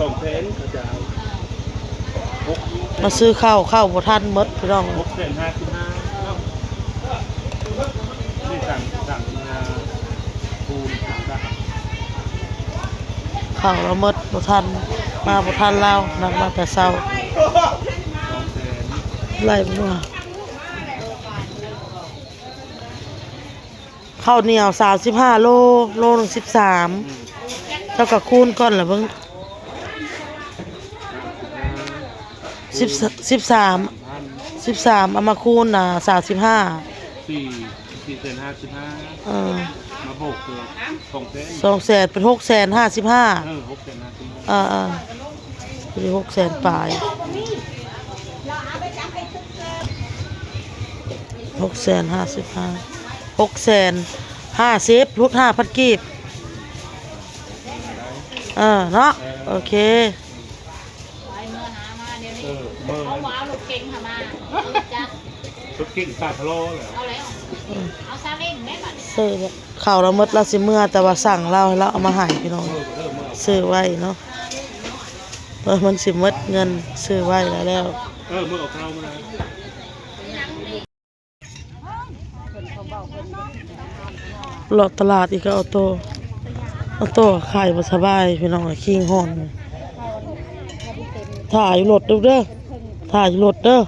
ສອງແສນ ເຂົາຈະເອົາ ມາຊື້ເຂົ້າ ເຂົ້າບໍ່ທັນໝົດພີ່ນ້ອງ ຫົກແສນຫ້າສິບຫ້າ ເອົ້າ ນີ້ສາມ ສາມສິບຫ້າ ຄູນສາມສິບ ເຂົ້າລາວໝົດບໍ່ທັນ ມາບໍ່ທັນລາວ ນັດມາແຕ່ເຊົ້າ ສອງແສນ ໄລ່ບໍ່ຮູ້ວ່າ ເຂົ້າໜຽວສາມສິບຫ້າໂລ ໂລໜຶ່ງສິບສາມ ອືມ ເຈົ້າກໍຄູນກ່ອນລະເບິ່ງ ສິບ ສິບສາມ ສິບສາມ ເອົາມາຄູນນະ ສາມສິບຫ້າ ສີ່ ສີ່ແສນຫ້າສິບຫ້າ ເອີ ມາບວກເປັນສອງແສນ ສອງແສນ ເປັນຫົກແສນຫ້າສິບຫ້າ ເອີ ຫົກແສນຫ້າສິບຫ້າ ເອີໆ ເປັນຫົກແສນປາຍ ຫົກແສນຫ້າສິບຫ້າ ຫົກແສນຫ້າສິບ ຫຼຸດຫ້າພັນກີບ ເອີ ເນາະ ເອີ ໂອເຄ ໄປເມືອຫາມາດຽວນີ້ ເອີ ເມືອ ເອົາ ເອົາລົດເກັງຫາມາ ລົດຈັກ ລົດເກັງສາທະລໍແລ້ວ ເອົາແລ້ວ ເອີ ເອົາຊາເລ້ງແດ່ບັດນີ້ ເອີ ເຂົ້າລາວໝົດ ລາວຊິເມືອ ແຕ່ວ່າສັ່ງລາວໃຫ້ລາວເອົາມາໃຫ້ພີ່ນ້ອງ ເອີ ເອີ ເມືອ ຊື້ໄວ້ເນາະ ເອີ ມັນຊິໝົດເງິນ ຊື້ໄວ້ແລ້ວ ເອີ ເມືອເອົາເຂົ້າມາ ເລາະຕະຫຼາດອີກ ກໍເອົາໂຕ ເອົາໂຕຂາຍບໍ່ສະບາຍພີ່ນ້ອງ ຄີງຮ້ອນ ຖ້າຢູ່ລົດເດີ້ ຖ້າຢູ່ລົດເດີ້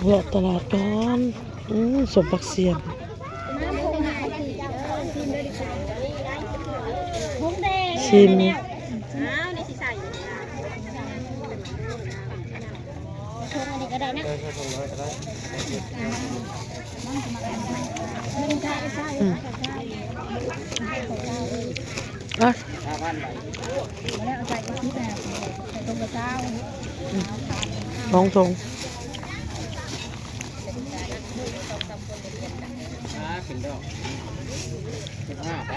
ເລາະຕະຫຼາດກ່ອນ ອືມ ສົ້ມຜັກຊຽນ ຊີມ ອ່ະ ສອງຖົງ ອ່າ ຂຶ້ນດອກ ສິບຫ້າ ໄປ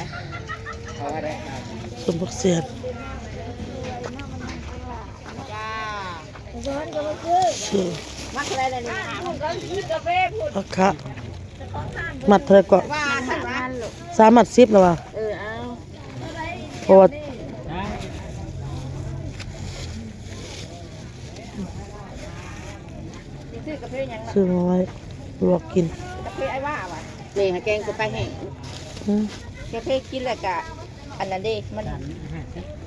ເອົາໄວ້ໄດ້ ສົ້ມຜັກຊຽນ ຈ້າ ຊື້ ມັດເທົ່າໃດລະນີ້ ຜັກຄະ ມັດເທົ່າໃດເກາະ ສາມມັດສິບລະວ່າ ເອີ ເອົາ ເພາະວ່າ ຊື້ມາໄວ້ລວກກິນ ກາເຟອ້າຍວ່າຫວາ ນີ້ຫາແກງກະປາແຫ້ງ ອືມ ກາເຟກິນແລ້ວກະ ອັນນັ້ນເດ້ ມັນ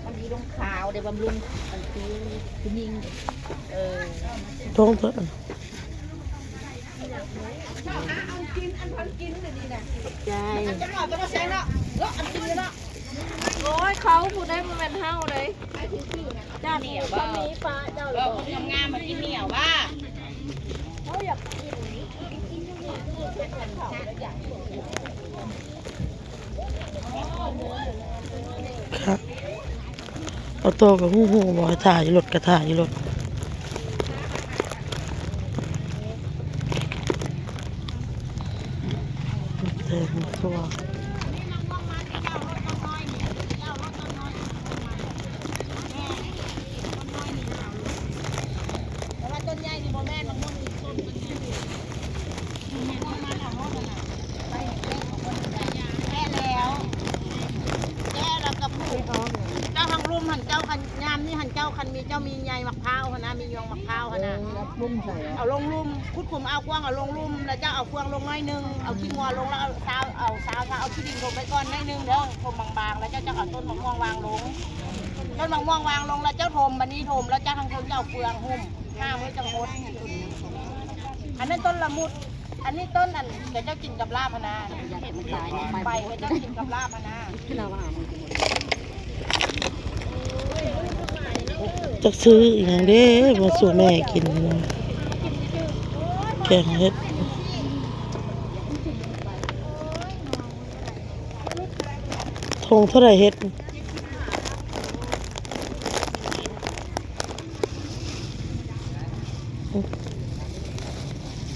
ມັນດີລົງຂາວເດ້ ບຳລຸງ ອັນຄືຜູ້ຍິງ ເອີ ທ້ອງເພິ່ນ ຂອບໃຈ ໂອ້ຍ ເຂົາຜູ້ໃດ ບໍ່ແມ່ນເຮົາເດ້ ເຈົ້ານີ້ ເຈົ້າ ເອີ ຄົນງາມໆ ມາກິນໜຽວວ່າ ເຮົາຢາກກິນ ເອົາໂຕກໍຮູ້ໆ ບໍ່ໃຫ້ຖ່າຍຢູ່ລົດ ກໍຖ່າຍຢູ່ລົດ ແຕ່ງຕົວ ແຕ່ວ່າຕົ້ນໃຫຍ່ນີ້ບໍ່ແມ່ນ ມັນ ແກ່ແລ້ວ ແກ່ແລ້ວກໍປູກ ເຈົ້າທາງລຸ່ມຫັ້ນ ເຈົ້າຄັນ ຍາມນີ້ຫັ້ນ ເຈົ້າຄັນມີ ເຈົ້າມີໃຍໝາກພ້າວຫັ້ນນະ ມີຍອງໝາກພ້າວຫັ້ນນະ ເອົາລົງລຸ່ມ ຂຸດຂຸມອ່າວກວ້າງ ເອົາລົງລຸ່ມ ແລ້ວເຈົ້າເອົາເຟືອງລົງໜ້ອຍໜຶ່ງ ເອົາຂີ້ງົວລົງ ແລ້ວເອົາຊາວ ເອົາຊາວ ເອົາຂີ້ດິນຖົມໄປກ່ອນໜ້ອຍໜຶ່ງເດີ ຖົມບາງໆ ແລ້ວເຈົ້າ ເຈົ້າເອົາຕົ້ນໝາກມ່ວງວາງລົງ ຕົ້ນໝາກມ່ວງວາງລົງ ແລ້ວເຈົ້າຖົມ ບາດນີ້ຖົມ ແລ້ວເຈົ້າທາງເທິງເຈົ້າເອົາເຟືອງຫຸ້ມ ຫ້າມື້ຈັ່ງຫົດ ອັນນັ້ນຕົ້ນລະມຸດ ອັນນີ້ຕົ້ນອັນ ເຂົາເຈົ້າກິນກັບລາບຫັ້ນນາ ໃບເຂົາເຈົ້າກິນກັບລາບຫັ້ນນາ ຈັກຊື້ອີ່ຫຍັງເດ້ ມາສູ່ແມ່ກິນ ແກງເຫັດ ຖົງເທົ່າໃດເຫັດ?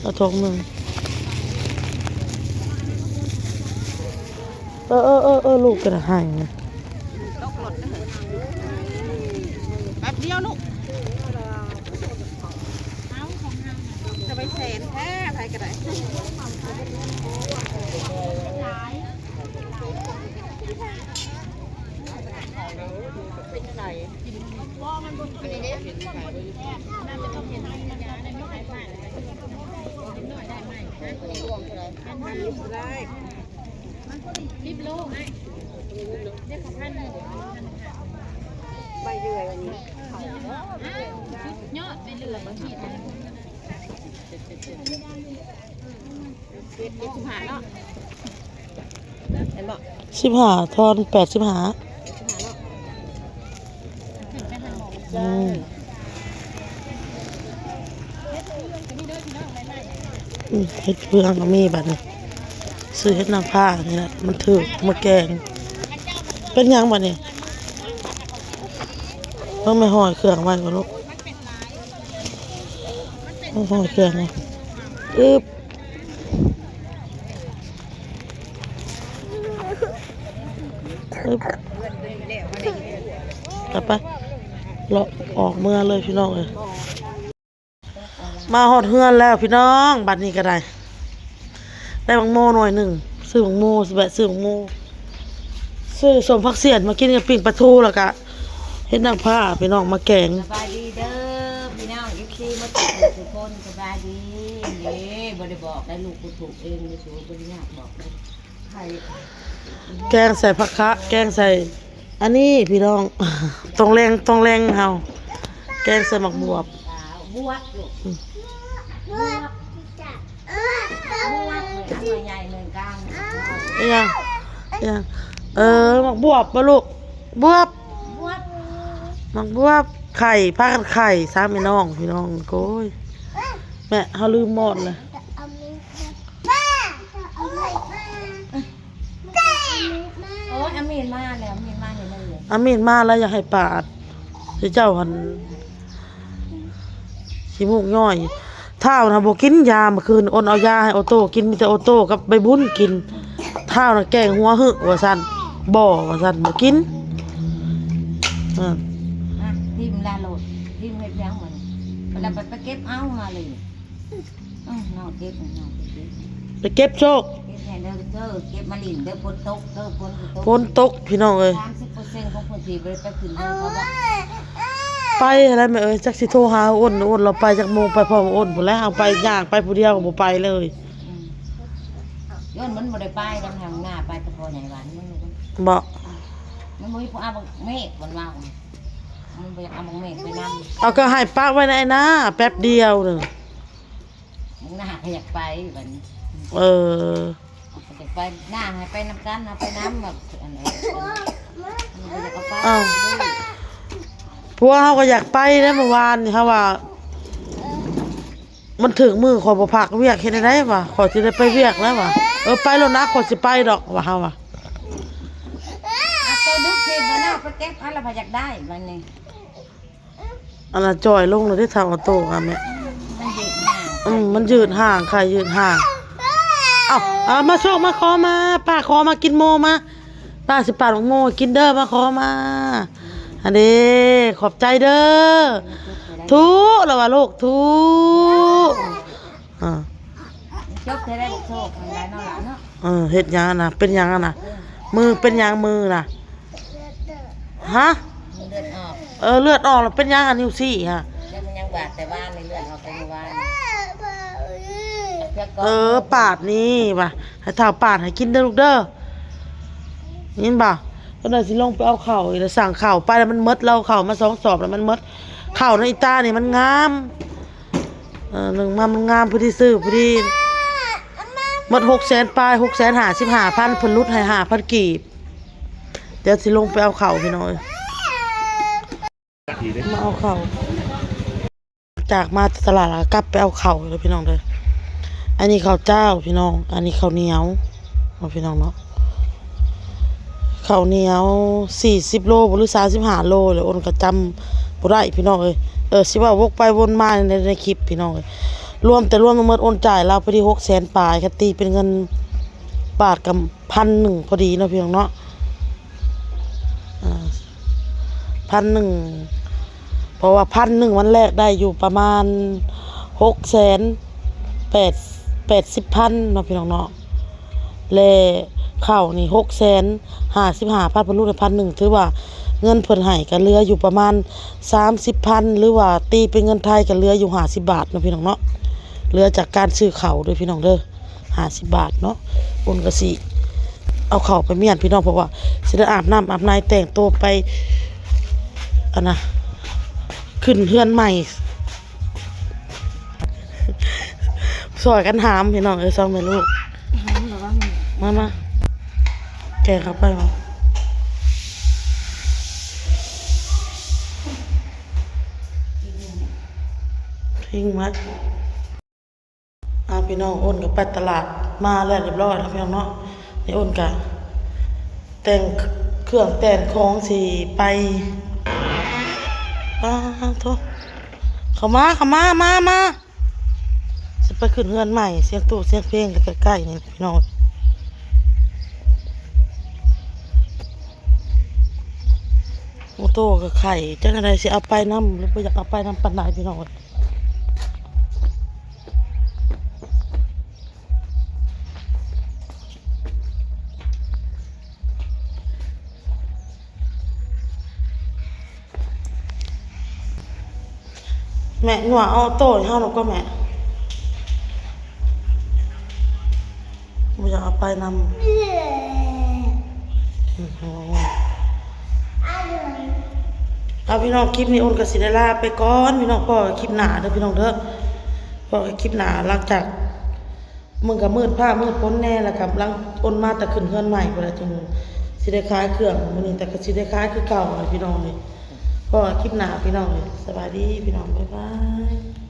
ເອົາຖົງໜຶ່ງ ເອີໆໆໆ ລູກກໍໄດ້ໃຫ້ ຕກລົດເດີ ແປັບດຽວລູກ ຈະໄປແສນແທ້ ໃຜກໍໄດ້. ເປັນຈັ່ງໃດ? ອັນນີ້ເດ້ ສິບໂລ ອ້າຍ ເດ້ ຂອງພັນໜຶ່ງ ໃບເລື່ອຍອັນນີ້ ອ້າວ ສຸດຍອດ ໃບເລື່ອຍ ເຈັດ ເຈັດສິບຫ້າເນາະ ແມ່ນບໍ່? ສິບຫ້າ ທອນ ແປດສິບຫ້າ ອືມ ເຫັດເຟືອງກໍມີບັດນີ້ ຊື້ເຫັດນາງຟ້ານີ້ແຫຼະ ມັນຖືກ ມາແກງ ເປັນຫຍັງບັດນີ້? ເບິ່ງແມ່ຫ້ອຍເຄື່ອງໄວ້ກ່ອນລູກ ໂອ້ໂຫ ເຄື່ອງນີ້ ອຶບ ອຶບ ໄປ ເລາະອອກເມືອເລີຍພີ່ນ້ອງເອີຍ. ມາຮອດເຮືອນແລ້ວພີ່ນ້ອງ ບັດນີ້ກໍໄດ້ ໄດ້ໝາກໂມໜ່ວຍໜຶ່ງ ຊື້ໝາກໂມ ຊິແວະຊື້ໝາກໂມ ຊື້ສົ້ມຜັກສຽນມາກິນກັບປີ້ງປາທູ ແລ້ວກະເຫັດນາງຟ້າພີ່ນ້ອງມາແກງ. ສະບາຍດີເດີພີ່ນ້ອງ ເອັຟຊີ ໝົດທຸກຄົນ ສະບາຍດີເດ້. ບໍ່ໄດ້ບອກໄດ້ ລູກກູຖືກເອງເດ້ ບໍ່ໄດ້ຍາກບອກເດ້. ແກງໃສ່ຜັກຄະ ແກງໃສ່ອັນນີ້ພີ່ນ້ອງ ຕ້ອງແລງ ຕ້ອງແລງເຮົາ ແກງໃສ່ໝາກບວບ ບວບ ບວບ ບວບ ໜ່ວຍໃຫຍ່ໜ່ວຍກາງ ອີຫຍັງ ອີຫຍັງ ເອີ ໝາກບວບບໍ່ລູກ ບວບ ບວບ ໝາກບວບ ໄຂ່ ພາກັນໄຂ່ ສາມພີ່ນ້ອງ ພີ່ນ້ອງ ໂອ້ຍ ແມ່ ເຮົາລືມໝອດເລີຍ. ໂອ້ຍ ອາມີນມາແລ້ວ ອາມີນມາເຮັດແນວໃດ? ອາມີນມາແລ້ວ ຢາກໃຫ້ປາດ ເຈົ້າຫັ້ນຂີ້ມູກຍ້ອຍ. ທ້າວນະບໍ່ກິນຢາ ເມື່ອຄືນອົນເອົາຢາໃຫ້ໂອໂຕ້ກິນ ມີແຕ່ໂອໂຕ້ກັບໃບບຸນກິນ. ທ້າວນະແກງຫົວຫຶວ່າຊັ້ນ ບໍ່ວ່າຊັ້ນ ບໍ່ກິນ. ເອີ ອ່ະ ຖິ້ມລະໂລດ ຖິ້ມເຮັດຫຍັງມັນ ແລ້ວໄປ ໄປເກັບເອົາມາເລີຍ. ອືມ ນ້ອງເກັບ ນ້ອງເກັບ ໄປເກັບໂຊກ ເກັບແດ່ເດີ ເກັບມາຫຼິ້ນເດີ ຝົນຕົກເດີ ຝົນຕົກ ຝົນຕົກພີ່ນ້ອງເອີຍ ສາມສິບເປີເຊັນຂອງພື້ນທີ່ບໍ່ໄດ້ໄປຂຶ້ນເຮືອນເຂົາບໍ່? ໄປຫັ້ນແຫຼະແມ່ເອີຍ ຈັກຊິໂທຫາອ້ນ ອ້ນລາວໄປຈັກໂມງ ໄປພ້ອມອ້ນພຸ້ນແຫຼະ ເຮົາໄປຍ່າງໄປຜູ້ດຽວກໍບໍ່ໄປເລີຍ. ອືມ ຍ້ອນມັນບໍ່ໄດ້ໄປ ມັນທາງໜ້າໄປແຕ່ພໍ່ໃຫຍ່ຫວານ ມັນບໍ່ ມັນບໍ່ມີຜູ້ເອົາບັກເມກ ມັນວ່າ ມັນບໍ່ຢາກເອົາບັກເມກໄປນຳ ເອົາກໍໃຫ້ປະໄວ້ໃນໜ້າແປັບດຽວໜຶ່ງ. ໜ້າກໍຢາກໄປບັດນີ້ ເອີ ຢາກໄປ ໜ້າໃຫ້ໄປນຳກັນ ເອົາໄປນຳ ແບບອັນນັ້ນ ມັນບໍ່ຢາກເອົາໄປ. ອ້າວ ຜົວເຮົາກໍຢາກໄປເດ້ ມື້ວານນີ້ເຮົາວ່າ ມັນຖືກມື້ຂ້ອຍບໍ່ພັກວຽກ ເຮັດແນວໃດວະ ຂ້ອຍຊິໄດ້ໄປວຽກແລ້ວວະ. ເອີ ໄປໂລດນະ ຂ້ອຍຊິໄປດອກ ວ່າເຮົາວ່າ ອາໂຕດຸກທີ່ບໍ່ນອກໄປເກັບ ອັນລະພະຢາກໄດ້ບັດນີ້. ອັນລະຈ່ອຍລົງແລ້ວເດ້ ເຖົ້າອາໂຕກະແມ່ ມັນຢືດຫ່າງ ອືມ ມັນຢືດຫ່າງ ໄຂ່ຢືດຫ່າງ. ເອົາ ເອົາ ມາໂຊກ ມາຂໍມາ ປ້າຂໍມາກິນໂມມາ ປ້າຊິປາດໝາກໂມໃຫ້ກິນເດີ ມາຂໍມາ. ອັນນີ້ ຂອບໃຈເດີ ທຸລະວ່າລູກ ທຸ ອ່າ ຈົບແທ້ໄດ້ໂຊກ ມັນໄດ້ເນາະຫຼານເນາະ. ເອີ ເຮັດຫຍັງຫັ້ນນະ ເປັນຫຍັງຫັ້ນນະ ເອີ ມືເປັນຫຍັງ ມືນະ ຮະ ເລືອດອອກ ເອີ ເລືອດອອກແລ້ວເປັນຫຍັງ ອັນນິ້ວຊີ້ຫະ ແລ້ວມັນຍັງບາດແຕ່ວານນີ້ ເລືອດອອກແຕ່ມື້ວານນີ້ ເອີ ປາດນີ້ວ່າ ໃຫ້ທ້າວປາດໃຫ້ກິນເດີລູກເດີ ຍິນບໍ່? ຕອນນັ້ນຊິລົງໄປເອົາເຂົ້າອີກແລ້ວ ສັ່ງເຂົ້າໄປແລ້ວມັນໝົດ ລາວເຂົ້າມາສອງສອບແລ້ວມັນໝົດ ເຂົ້າໃນອີຕານີ້ມັນງາມ ເອີ ໜຶ່ງມາມັນງາມ ພໍດີຊື້ ພໍດີໝົດຫົກແສນປາຍ ຫົກແສນຫ້າສິບຫ້າພັນ ເພິ່ນຫຼຸດໃຫ້ຫ້າພັນກີບ. ດຽວຊິລົງໄປເອົາເຂົ້າພີ່ນ້ອງເອີຍ ມາເອົາເຂົ້າ ຈາກມາຕະຫຼາດແລ້ວກໍກັບໄປເອົາເຂົ້າເດີພີ່ນ້ອງເດີ. ອັນນີ້ເຂົ້າຈ້າວພີ່ນ້ອງ ອັນນີ້ເຂົ້າໜຽວເນາະ ພີ່ນ້ອງເນາະ. ເຂົ້າໜຽວສີ່ສິບໂລບໍ່ ຫຼື ສາມສິບຫ້າໂລ ແລ້ວ ໂອນກໍຈຳບໍ່ໄດ້ພີ່ນ້ອງເອີຍ. ເອີ ຊິເວົ້າວົກໄປວົນມາໃນ ໃນຄລິບພີ່ນ້ອງເອີຍ ລວມແຕ່ລວມທັງໝົດ ໂອນຈ່າຍລາວພໍດີຫົກແສນປາຍ ຄັນຕີເປັນເງິນບາດກໍພັນໜຶ່ງພໍດີເນາະ ພີ່ນ້ອງເນາະ ອ່າ ພັນໜຶ່ງ ເພາະວ່າພັນໜຶ່ງມັນແລກໄດ້ຢູ່ປະມານຫົກແສນແປດ ແປດສິບພັນເນາະ ພີ່ນ້ອງເນາະ. ແລະ ເຂົ້ານີ້ຫົກແສນຫ້າສິບຫ້າພັນ ເພິ່ນຫຼຸດໃຫ້ພັນໜຶ່ງ ຖືວ່າ ເງິນເພິ່ນໃຫ້ກໍເຫຼືອຢູ່ປະມານສາມສິບພັນ ຫຼືວ່າຕີເປັນເງິນໄທກໍເຫຼືອຢູ່ຫ້າສິບບາດເນາະພີ່ນ້ອງເນາະ ເຫຼືອຈາກການຊື້ເຂົ້າເດີພີ່ນ້ອງເດີ ຫ້າສິບບາດເນາະ. ໂອນກໍຊິເອົາເຂົ້າໄປມ້ຽນພີ່ນ້ອງ ເພາະວ່າຊິໄດ້ອາບນ້ຳອາບໃນແຕ່ງໂຕໄປ ອັນນະ ຂຶ້ນເຮືອນໃໝ່. ຊ່ອຍກັນຫາມພີ່ນ້ອງເອີຍ ສອງແມ່ລູກ. ຫາມລະວ່າ ມາ ມາ ແກະເຂົ້າໄປ ມາ ພິງໝົດ. ອ່າ ພີ່ນ້ອງ ໂອນກໍໄປຕະຫຼາດມາແລ້ວຮຽບຮ້ອຍແລ້ວພີ່ນ້ອງເນາະ. ນີ້ໂອນກໍແຕ່ງເຄື່ອງແຕ່ງຂອງຊິໄປ ອ້າໂທ້ ເຂົ້າມາ ເຂົ້າມາ ມາ ມາ ຊິໄປຂຶ້ນເຮືອນໃໝ່. ສຽງຕູ້ສຽງເພງກໍໃກ້ໆນີ້ພີ່ນ້ອງ. ໂອໂຕ້ກໍໄຂ້ ຈັກແນວໃດ ຊິເອົາໄປນຳ ຫຼືບໍ່ຢາກເອົາໄປນຳປານໃດພີ່ນ້ອງ. ແມ່ ຍົວະເອົາໂຕ້ໃຫ້ເຮົາແລ້ວກໍແມ່ ບໍ່ຢາກເອົາໄປນຳ. ເອົາ ພີ່ນ້ອງ ຄລິບນີ້ໂອນກໍຊິໄດ້ລາໄປກ່ອນພີ່ນ້ອງ ພໍ້ກັນຄລິບໜ້າເດີພີ່ນ້ອງເດີ ພໍ້ກັນຄລິບໜ້າ. ຫຼັງຈາກ ມື້ກໍມືດຟ້າມືດຝົນແດ່ ແລ້ວກໍຫຼັງ ໂອນມາແຕ່ຂຶ້ນເຮືອນໃໝ່ພຸ້ນລະ ຈຶ່ງຊິໄດ້ຂາຍເຄື່ອງ. ມື້ນີ້ແຕ່ກໍຊິໄດ້ຂາຍຄືເກົ່າຫັ້ນແຫຼະພີ່ນ້ອງເອີຍ. ພໍ້ກັນຄລິບໜ້າພີ່ນ້ອງເອີຍ. ສະບາຍດີພີ່ນ້ອງ ບາຍບາຍ.